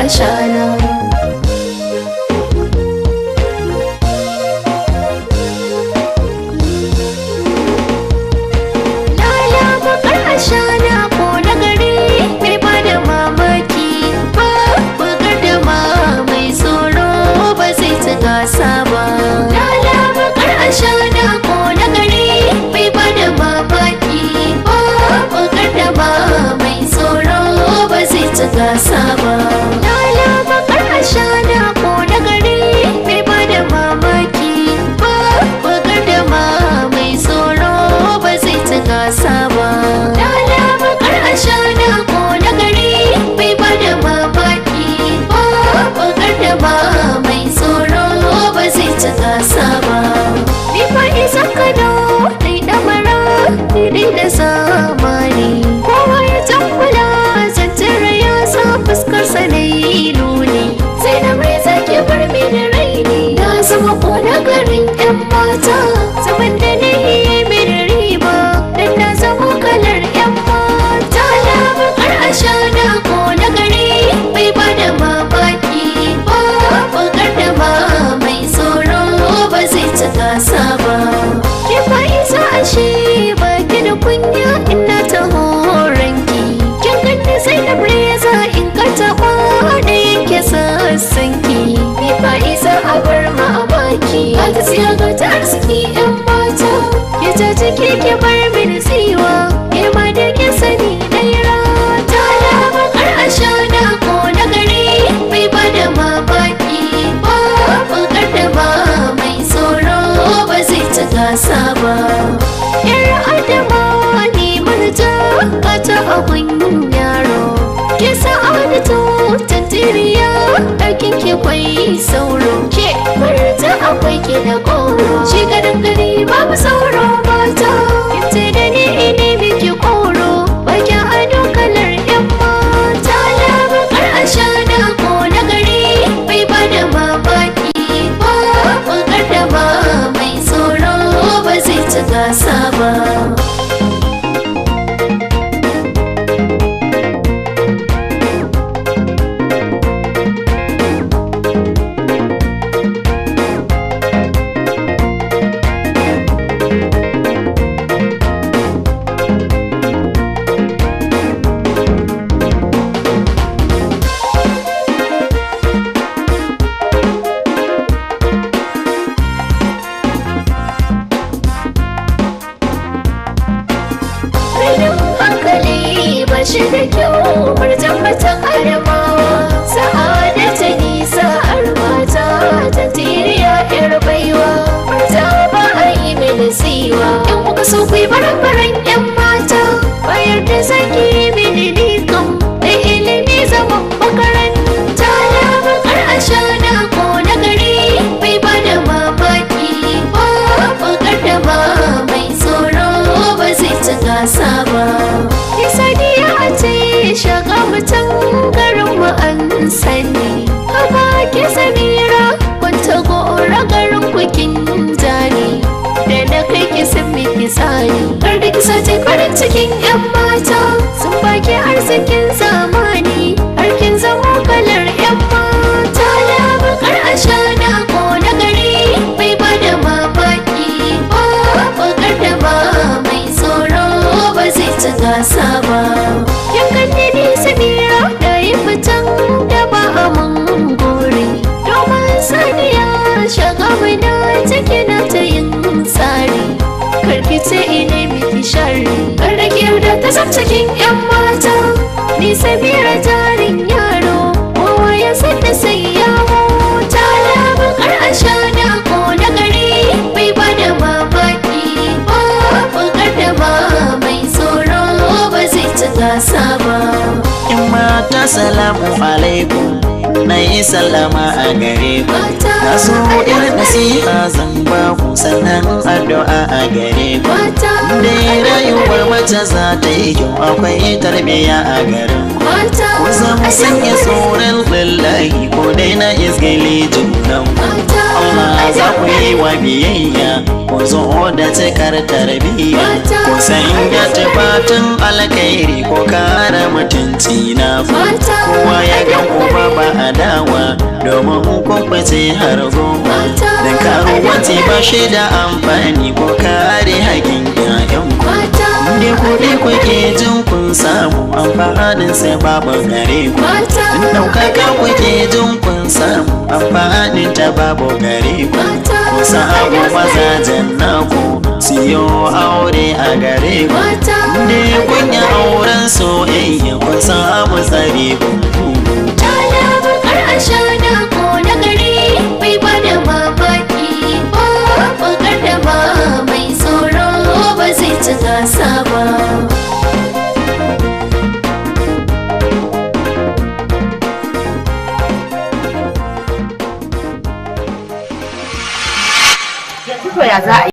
ashana. Lala bakar ashana ko na gari mai bada mamaki, babu gardama mai tsoro ba zai ci gasa ba. Lala bakar ashana ko na gari mai bada mamaki, babu gardama mai tsoro ba zai ci gasa ba. Lala bakar ashana ko na gari mai bada mamaki, babu gardama mai tsoro ba zai ci gasa ba. Lala bakar ashana ko na gari mai bada mamaki, babu gardama mai tsoro ba zai ci gasa ba. Ni fa isa Kano dai damara ni da zamani, kowa ya tambula zan ya sa fuskar sa na yi nuni. Sai na mai zaki bar mini raini, na zama kona garin yan mata, zaman da na yi mini riba dan na zama kalar yan mata. Na bakar ashana ko na gari bai bada mamaki, babu gardama mai tsoro ba zai ci gasa ba. Ke fa isa ashe baki da kunya ina ta horanki, kin ganni sai da breza in ka taɓa da yanke sassanki. Ni fa isa a bar mamaki, ga ta tsiya ga ta arziki yan mata, ke ta ciki ke bar mini tsiwa, ke ma da ke sani na yi rata. Na bakar ashana ko na gari bai bada mamaki, babu gardama mai tsoro ba zai ci gasa ba. Yar adamawa ne murja ka ta abun yaro, ke sa'adatu tantiriya ɗakin ke kwai sauro, ke murja akwai ke da goro, shi garin gari babu sauro mata, kin da ni ine miki koro, bakin ado kalar yan mata. Na bakar ashana ko na gari bai bada mamaki, babu gardama mai tsoro ba zai ci gasa ba. Rainin hankali ba shi da kyau, murjan matan adamawa, sa'adata nisa mata, tantiriya yar baiwa, murja ba a yi mini tsiwa. In kuka so ku yi baran-baran yan mata, bayar da zaki mini ni kam, da ilimi zaman makaranta. Na bakar ashana ko na gari bai bada mamaki, babu gardama mai tsoro ba zai ci gasa ba. Sadiya ce shaga mutan garin mu an sani, haka ke Samira kwanta gora garin kukin jani, da na kai ki sun miki tsani, kar da ki sace farin cikin yan mata, sun baki arzikin zamani, har kin zamo kalar yan mata. Na bakar ashana ko na gari bai bada mamaki, babu gardama mai tsoro ba zai ci gasa ba. Yan ganni ni Samira da yi fitan da ba a mun gori, domin saniya shaga na ciki na ta yin tsari, karkice ina miki sharri, kar da ki yarda ta zam cikin yan mata. Ni Samira jarin yaro, kowa ya san da sai ya huta. Na bakar ashana ko na gari bai bada mamaki, babu gardama mai tsoro ba zai ci gasa ba. In mata salamu alaikum, na yi sallama a gare ku. Na so yar nasiha zan ba ku Sannan addu'a a gare ku. Mata, Dai rayuwar mace za ta yi kyau akwai tarbiyya a garin ku. Mata, Ku zama sanya tsoron lillahi ko dai na izgili junan ku. Mata, Allah za ku yi wa biyayya, ku zo da cikar tarbiyya. Ku sanya tufafin alkhairi ko kare mutunci na ku. Mata, Kowa ya ga uba ba adawa domin kun fice har goma. Dan karuwanci ba shi da amfani ko kare haƙƙin 'ya'yanku. Mata, Inda kuɗi kuke jin kun samu amfanin sai babu gare ku. Mata, In ɗaukaka kuke jin kun samu amfanin ta babu gare ku. Ku samu mazajen naku siyo aure a gare ku. Mata, Inda kun yi auren soyayya kun samu tsare ku. Tana bakar ashana ko na gari bai bada mamaki ba, bakar da ba mai tsoro ba zai ci gasa ba. Yanzu to ya za a yi?